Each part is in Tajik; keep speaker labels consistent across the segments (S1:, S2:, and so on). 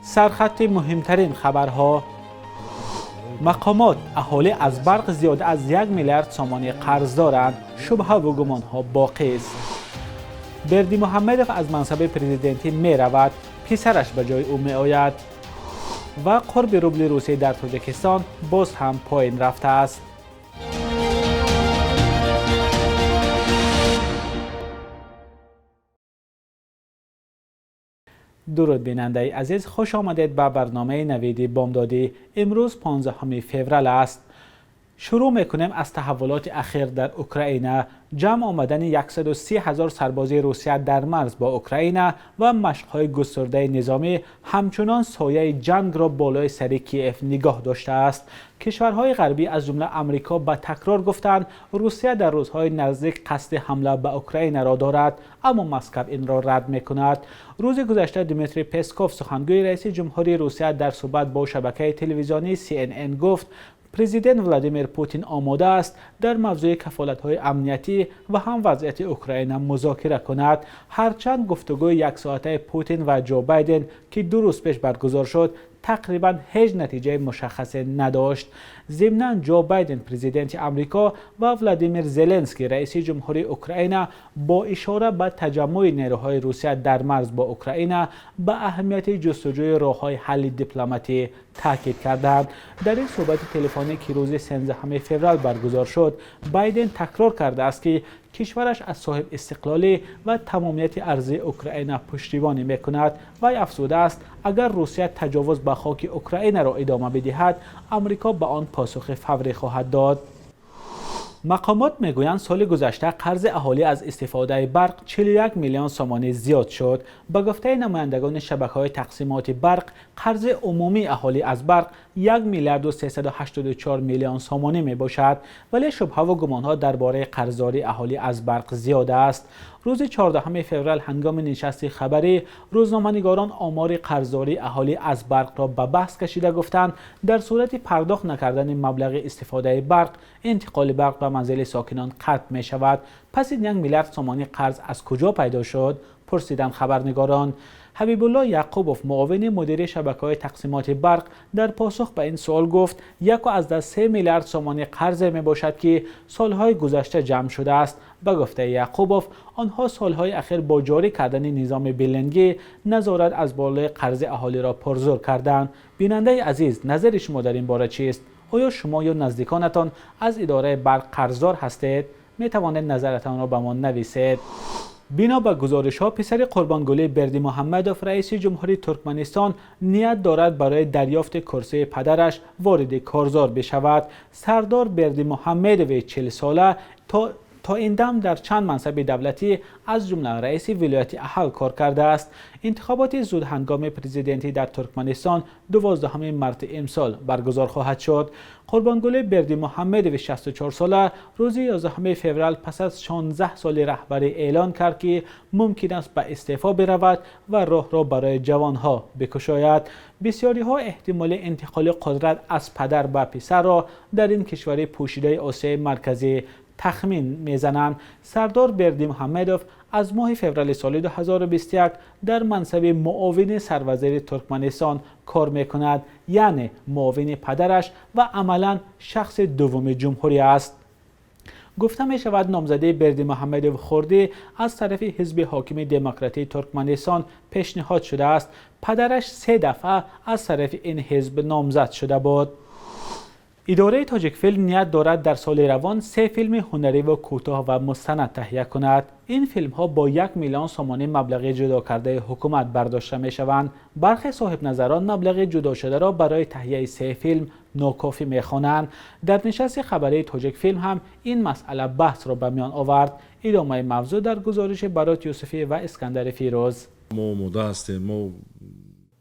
S1: Сархати муҳимтарин хабарҳо. Мақомот: аҳолӣ аз барқ зиёда аз 1 миллиард сомонӣ қарз доранд, шубҳаву гумонҳо боқист. Бердимуҳаммедов аз мансаби президентӣ меравад, писараш ба ҷои ӯ меояд. Ва қурби рубли русӣ дар Тоҷикистон боз ҳам поин рафтааст. Дуруд, бинандаи азиз, хуш омадед ба барномаи «Навиди бомдодӣ». Имрӯз 15 феврал аст. Шурӯъ мекунем аз таҳаввулоти ахир дар Украина. Ҷамъ омадани 130 ҳазор сарбози Русия дар марз бо Украина ва машқҳои густурдаи низомӣ ҳамчунон сояи ҷангро болои сари Киев нигоҳ доштааст. Кишварҳои ғарбӣ, аз ҷумла Амрико, ба такрор гуфтанд, Русия дар рӯзҳои наздик қасди ҳамла ба Украинаро дорад, аммо Москав инро рад мекунад. Рӯзи гузашта Дмитрий Песков, сухангӯи раиси ҷумҳурии Русия, дар суҳбат бо шабакаи телевизионии CNN гуфт, президент Владимир Путин омода аст дар мавзӯи кафолатҳои амниятӣ ва ҳам вазъияти Украина музокира кунад. Ҳарчанд гуфтугӯи яксоатаи Путин ва Ҷо Байден, ки 2 рӯз пеш баргузор шуд, тақрибан ҳеҷ натиҷаи мушаххасе надошт. Зимнан, Ҷо Байден, президенти Амрико, ва Владимир Зеленский, раиси ҷумҳурии Украина, бо ишора ба таҷаммӯи нерӯҳои Русия дар марз бо Украина ба аҳамияти ҷустуҷӯи роҳҳои ҳалли дипломатӣ таъкид карданд. Дар ин суҳбати телефонӣ, ки рӯзи 13 феврал баргузор шуд, Байден такрор кардааст, ки кишвараш аз соҳибистиқлолӣ ва тамомияти арзии Украина пуштибонӣ мекунад. Вай афзудааст, агар Русия таҷовуз ба хоки Украинаро идома бидиҳад, Амрико ба он посухи фаврӣ хоҳад дод. Мақомот мегӯянд, соли гузашта қарзи аҳолӣ аз истифодаи барқ 41 миллион сомонӣ зиёд шуд. Ба гуфтаи намояндагони шабакаҳои тақсимоти барқ, қарзи умумии аҳолӣ аз барқ 1 миллиарду 384 миллион сомонӣ мебошад, вале шубҳаву гумонҳо дар бораи қарздории аҳолӣ аз барқ зиёд аст. Рӯзи 14 феврал ҳангоми нишасти хабарӣ рӯзноманигорон омори қарздории аҳолӣ аз барқро ба баҳс кашида гуфтанд, дар сурати пардохт накардани маблағи истифодаи барқ, интиқоли барқ ба манзили сокинон қатъ мешавад. Пас ин 1 миллиард сомонӣ қарз аз куҷо пайдо шуд, пурсиданд хабарнигорон. Ҳабибулло Яқубов, муовини мудири шабакаҳои тақсимоти барқ, дар посух ба ин суол гуфт, 1,3 миллиард сомонӣ қарзе мебошад, ки солҳои гузашта ҷамъ шудааст. Ба гуфтаи Яқубов, онҳо солҳои ахир бо ҷорӣ кардани низоми биллингӣ назорат аз болои қарзи аҳолиро пурзур карданд. Бинандаи азиз, назари шумо дар ин бора чист? Оё шумо ё наздиконатон аз идораи барқ қарздор ҳастед? Метавонед назаратонро ба мо нависед. Бино ба гузоришҳо, писари Қурбонгулӣ Бердимуҳаммадов, раиси ҷумҳурии Туркманистон, ният дорад барои дарёфти курсии падараш вориди корзор бишавад. Сардор Бердимуҳаммедови 40-сола то ин дам дар чанд мансаби давлатӣ, аз ҷумла раиси вилояти Аҳал, кор кардааст. Интихоботи зудҳангоми президентӣ дар Туркманистон 12 марти имсол баргузор хоҳад шуд. Қурбонгулӣ Бердимуҳаммедови 64-сола рӯзи 11 феврал пас аз 16 соли раҳбарӣ эълон кард, ки мумкин аст ба истеъфо биравад ва роҳро барои ҷавонҳо бикушояд. Бисёриҳо эҳтимоли интиқоли қудрат аз падар ба писарро дар ин кишвари пӯшидаи Осиёи Марказӣ тахмин мезананд. Сардор Бердимуҳаммедов аз моҳи феврали соли 2021 дар мансаби муовини сарвазири Туркманистон кор мекунад, яъне муовини падараш ва амалан шахси дуввуми ҷумҳурӣ аст. Гуфта мешавад, номзадии Бердимуҳаммедов хурдӣ аз тарафи ҳизби ҳокими Демократии Туркманистон пешниҳод шудааст. Падараш се дафъа аз тарафи ин ҳизб номзад шуда буд. Идораи Тоҷикфилм ният дорад дар соли равон се филми ҳунариву кӯтоҳ ва мустанад таҳия кунад. Ин филмҳо бо 1 миллион сомонӣ маблағи ҷудокардаи ҳукумат бардошта мешаванд. Бархе соҳибназарон маблағи ҷудошударо барои таҳияи се филм нокофӣ мехонанд. Дар нишасти хабарии Тоҷикфилм ҳам ин масъала баҳсро ба миён овард. Идомаи мавзӯъ дар гузориши Барот Юсуфӣ ва Искандари Фирӯз.
S2: Мо омода ҳастем, мо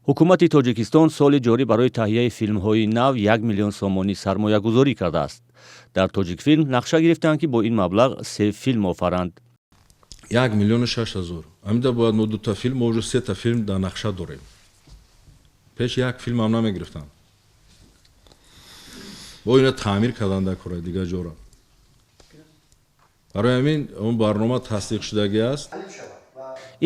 S3: Ҳукумати Тоҷикистон соли ҷорӣ барои таҳияи филмҳои нав 1 миллион сомонӣ сармоягузорӣ кардааст. Дар Тоҷикфилм нақша гирифтаанд, ки бо ин маблағ се филм офаранд.
S2: 1 миллиону 6 ҳазор ҳамида бояд мо дута филм, мо уже сета филм дар нақша дорем. Пеш як филмам намегирифтам, бо ина таъмир кардан дар кора дигар ҷора. Барои ҳамин он барнома тасдиқшудагӣ аст.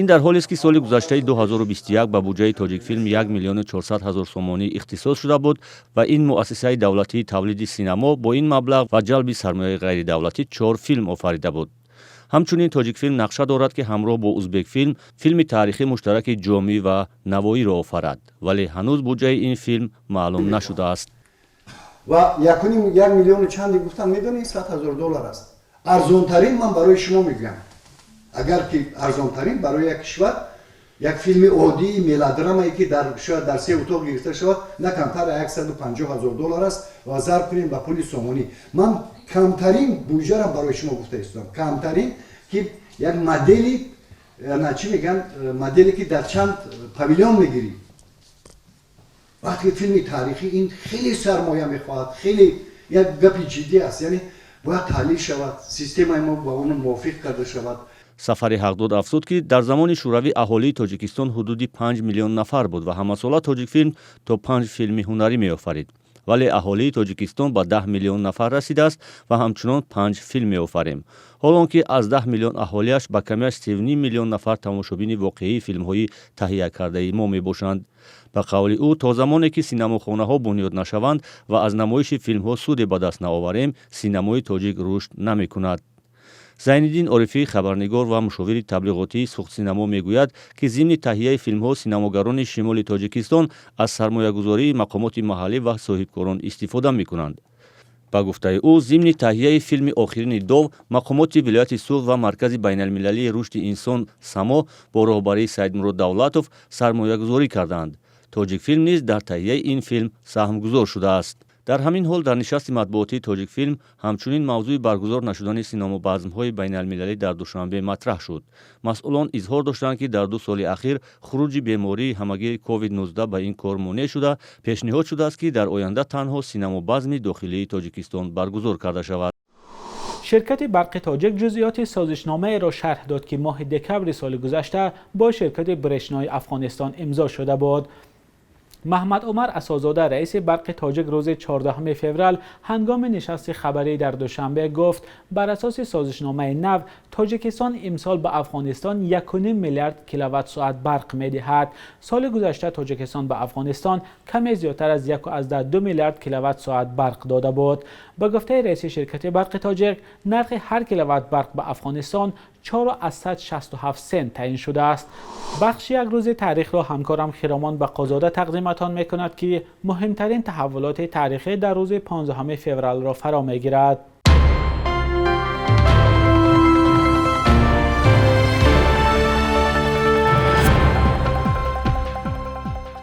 S3: Ин дар ҳолест, ки соли гузаштаи 2021 ба буҷаи Тоҷикфилм 1 миллиону 400 ҳазор сомонӣ ихтисос шуда буд ва ин муассисаи давлатии тавлиди синамо бо ин маблағ ва ҷалби сармояи ғайридавлатӣ чор филм офарида буд. Ҳамчунин Тоҷикфилм нақша дорад, ки ҳамроҳ бо Узбекфилм филми таърихӣ муштараки Ҷомӣ ва Навоиро офарад, вале ҳанӯз буҷаи ин филм маълум нашудааст.
S4: Ва якуним як миллиону чанде гуфтам, медонед, 100 000 доллар аст. Арзонтарин ман барои шумо мегӯям, агар ки арзонтарин барои як кишвар як филми оддии мелодрамае, ки дар шояд дар се утоқ гирифта шавад, на камтар 150 000 доллар аст ва зарб кунем ба пули сомонӣ. Ман камтарин буҷарам барои шумо гуфта истодам, камтарин, ки як модели на, чӣ мегӯянд, моделе, ки дар чанд павилион мегирӣ. Вақте филми таърихӣ, ин хеле сармоя мехоҳад, хеле як гапи ҷиддӣ аст, яъне бояд таҳлил шавад, системаи мо ба он мувофиқ карда шавад.
S3: Сафари Ҳақдод афзуд, ки дар замони Шӯравӣ аҳолии Тоҷикистон ҳудуди 5 миллион нафар буд ва ҳамасола Тоҷикфилм то панҷ филми ҳунарӣ меофарид, вале аҳолии Тоҷикистон ба 10 миллион нафар расидааст ва ҳамчунон панҷ филм меофарем, ҳол он ки аз 10 миллион аҳолиаш ба камиаш 3,5 миллион нафар тамошобини воқеии филмҳои таҳиякардаи мо мебошанд. Ба қавли ӯ, то замоне ки синамохонаҳо бунёд нашаванд ва аз намоиши филмҳо суде ба даст наоварем, синамои тоҷик рушд намекунад. Зайниддин Орифӣ, хабарнигор ва мушовири таблиғотии Суғдсинамо, мегӯяд, ки зимни таҳияи филмҳо синамогарони шимоли Тоҷикистон аз сармоягузории мақомоти маҳаллӣ ва соҳибкорон истифода мекунанд. Ба гуфтаи ӯ, зимни таҳияи филми «Охирини дов» мақомоти вилояти Суғд ва Маркази байналмилалии рушди инсон «Само» бо роҳбарии Саидмурод Давлатов сармоягузорӣ карданд. Тоҷикфилм низ дар таҳияи ин филм саҳмгузор шудааст. Дар ҳамин ҳол, дар нишасти матбуотии Тоҷикфилм ҳамчунин мавзӯи баргузор нашудани синамобазмҳои байналмилалӣ дар Душанбе матраҳ шуд. Масъулон изҳор доштанд, ки дар 2 соли ахир хуруҷи бемории ҳамагири COVID-19 ба ин кор монеъ шуда, пешниҳод шудааст, ки дар оянда танҳо синамобазми дохилии Тоҷикистон баргузор карда шавад.
S1: Ширкати Барқи Тоҷик ҷузъиёти созишномаеро шарҳ дод, ки моҳи декабри соли гузашта бо ширкати Брешнои Афғонистон имзо шуда буд. Маҳмад Умар Асозода, раиси Барқи Тоҷик, рӯзи 14 феврал ҳангоми нишасти хабарӣ дар Душанбе гуфт, бар асоси созишномаи нав Тоҷикистон имсол ба Афғонистон 1,5 миллиард киловатт-соат барқ медиҳад. Соли гузашта Тоҷикистон ба Афғонистон каме зиёдтар аз 1,2 миллиард киловатт-соат барқ дода буд. Ба гуфтаи раиси ширкати Барқи Тоҷик, нархи ҳар киловатт барқ ба Афғонистон 4,67 сент таъин шудааст. Бахши «Як рӯзи таърихро» ҳамкорам Хиромон Бақозода тақдиматон мекунад, ки муҳимтарин таҳаввулоти таърихӣ дар рӯзи 15 февралро фаро мегирад.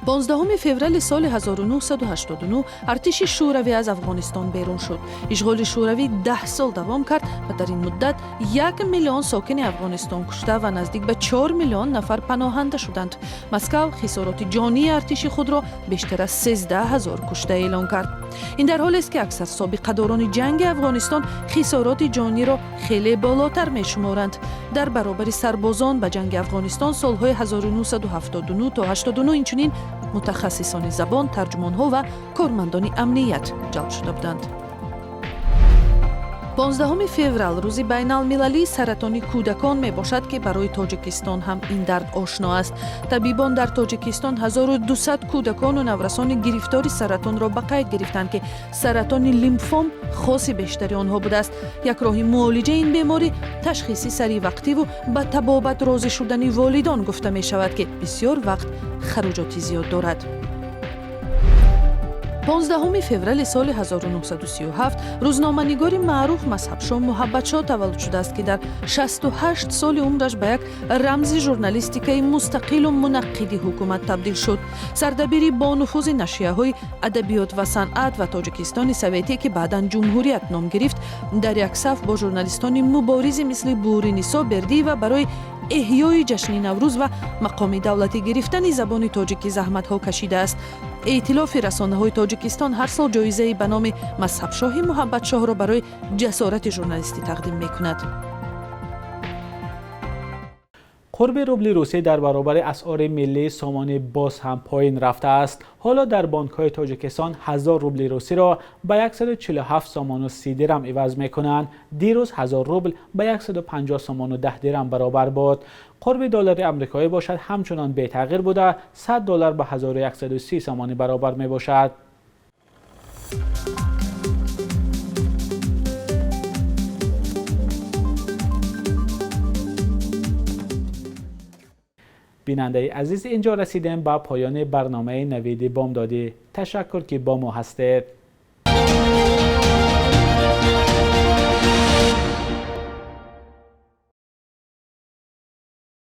S5: 15 феврали соли 1989 артиши Шӯравӣ аз Афғонистон берун шуд. Ишғоли Шӯравӣ 10 сол давом кард ва дар ин муддат 1 миллион сокини Афғонистон кушта ва наздик ба 4 миллион нафар паноҳанда шуданд. Москав хисороти ҷонии артиши худро бештар аз 13 000 кушта эълон кард. Ин дар ҳолест, ки аксар собиқадорони ҷанги Афғонистон хисороти ҷониро хеле болотар мешуморанд. Дар баробари сарбозон ба ҷанги Афғонистон солҳои 1979 то 89 инчунин мутахассисони забон, тарҷумонҳо ва кормандони амният ҷалб шуда буданд. 15 феврал рӯзи байналмилалии саратони кӯдакон мебошад, ки барои Тоҷикистон ҳам ин дард ошно аст. Табибон дар Тоҷикистон 1200 кӯдакону наврасони гирифтори саратонро ба қайд гирифтанд, ки саратони лимфом хоси бештари онҳо будааст. Як роҳи муолиҷаи ин беморӣ ташхиси саривақтиву ба табобат розӣ шудани волидон гуфта мешавад, ки бисёр вақт хароҷоти зиёд дорад. 15 феврали соли 1937 рӯзноманигори маъруф Мазҳабшо Муҳаббатшо таваллуд шудааст, ки дар 68 соли умраш ба як рамзи журналистикаи мустақилу мунаққиди ҳукумат табдил шуд. Сардабири бонуфузи нашрияҳои «Адабиёт ва санъат» ва «Тоҷикистони советӣ», ки баъдан «Ҷумҳурият» ном гирифт, дар як саф бо журналистони муборизи мисли Буринисо Бердиева барои эҳёи ҷашни Наврӯз ва мақоми давлатӣ гирифтани забони тоҷикӣ заҳматҳо кашидааст. Эътилофи расонаҳои Тоҷикистон ҳар сол ҷоизаи ба номи Мазҳабшоҳи Муҳаббатшоҳро барои ҷасорати журналистӣ тақдим мекунад.
S1: Қурби рубли русӣ дар баробари асъори миллии сомонӣ боз ҳам поин рафтааст. Ҳоло дар бонкҳои Тоҷикистон 1000 рубли русиро ба 147 сомону 30 дирам иваз мекунанд. Дирӯз 1000 рубл ба 150 сомону 10 дирам баробар буд. Қурби доллари амрикоӣ бошад ҳамчунон бетағйир буда, 100 доллар ба 1130 сомонӣ баробар мебошад. Бинандаи азиз, инҷо расидем ба поёни барномаи Навиди Бомдодӣ. Ташаккур, ки бо мо ҳастед.